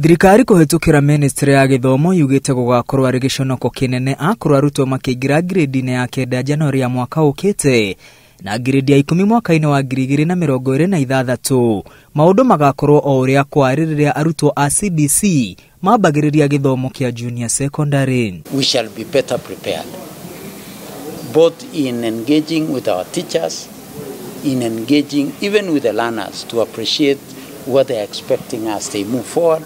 Thirikari kũhĩtũkĩra ministry ya gĩthomo yugĩte gũgakorwo arĩ gĩconoko kĩnene akorwo arutwo makĩingĩra grade-inĩ ya kenda Januari ya mwaka ũkĩte na grade ya 10 mwaka-inĩ wa 2026 maũndũ magakorwo o ũrĩa kwarĩ rĩrĩa arutwo a CBC mambagĩrĩria gĩthomo kĩa junior secondary. We shall be better prepared both in engaging with our teachers, in engaging even with the learners to appreciate what they are expecting as they move forward.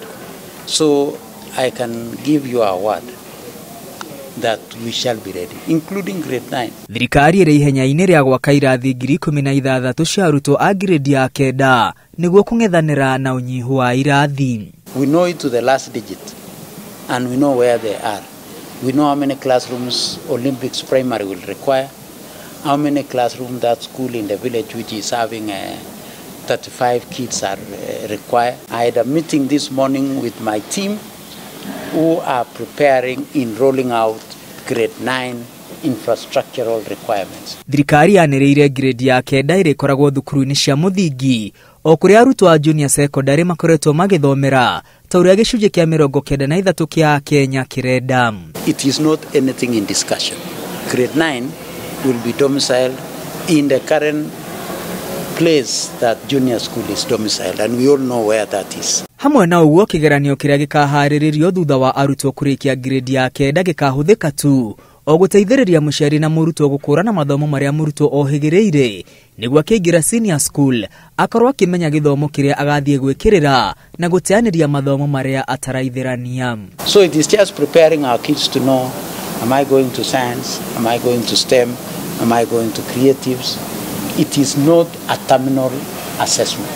So I can give you a word that we shall be ready, including grade 9. Thirikari ĩrĩ ihenya-inĩ rĩa gwaka irathi 16,000 cia arutwo a grade ya kenda nĩguo kũng'ethanĩra na ũnyihu wa irathi. We know it to the last digit and we know where they are. We know how many classrooms Olympics Primary will require, how many classrooms that school in the village which is having 35 kids are required. I had a meeting this morning with my team who are preparing in rolling out grade 9 infrastructural requirements. Thirikari yanĩrĩire grade ya kenda ĩrĩkoragwo thukuru-inĩ cia mũthingi o kũrĩa arutwo a junior secondary makoretwo magĩthomera ta ũrĩa gĩcunjĩ kĩa 93 kĩa Kenya kĩrenda. It is not anything in discussion. Grade 9 will be domiciled in the current place that junior school is domiciled, and we all know where that is. Hamwe na ũguo kĩgeranio kĩrĩa gĩkaharĩrĩrio thutha wa arutwo kũrĩkia grade ya kenda gĩkahũthĩka tu o gũteithĩrĩria mũciari na mũrutwo gũkũrana mathomo marĩa mũrutwo ohĩgĩrĩire nĩguo akĩingĩra senior school akorwo akĩmenya gĩthomo kĩrĩa agathiĩ gwĩkĩrĩra na gũteanĩria mathomo marĩa ataraithĩrania. So it is just preparing our kids to know, am I going to science, am I going to STEM, am I going to creatives? It is not a terminal assessment.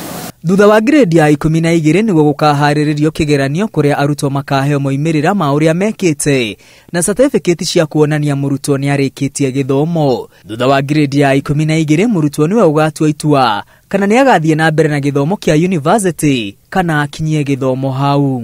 Thutha wa grade ya 12 nĩguo gũkaharĩrĩrio kĩgeranio kũrĩa arutwo makaheo moimĩrĩra ma ũrĩa mekĩte na certificate cia kuonania mũrutwo nĩarĩkĩtie gĩthomo. Thutha wa grade ya 12 mũrutwo nĩwe ũgatua itua kana nĩagathiĩ na mbere na gĩthomo kĩa university kana akinyie gĩthomo hau.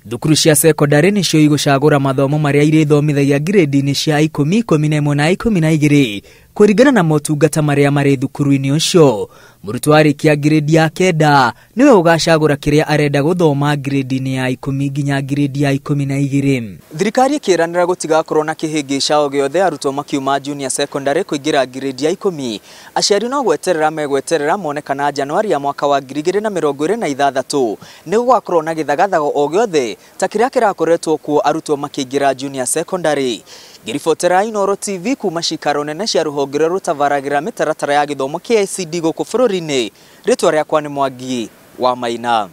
Thukuru cia secondary nĩcio igũcagũra mathomo marĩa irĩthomithagia grade-inĩ cia 10, 11 na 12 kũringana na motungata marĩa marĩ thukuru-inĩ ũcio. Mũrutwo arĩkia grade ya kenda nĩwe ũgacagũra kĩrĩa arenda gũthoma grade-inĩ ya 10 nginya grade ya 12. Thirikari ĩkĩranĩra gũtigakorwo na kĩhĩngĩca o gĩothe arutwo makiuma junior secondary kũingĩra grade ya 10. Aciari no gweterera megweterera mone kana Januari ya mwaka wa 2026 nĩ gũgakorwo na gĩthagathago o gĩothe ta kĩrĩa kĩrakoretwo kuo arutwo makĩingĩra junior secondary. Ngĩribotera Inooro TV kuma cikaro nene cia rũhonge rũrĩa rũtabaragĩra mĩtaratara ya gĩthomo KICD gũkũ bũrũri-inĩ, rĩtwa rĩakwa nĩ Mwangi wa Maina.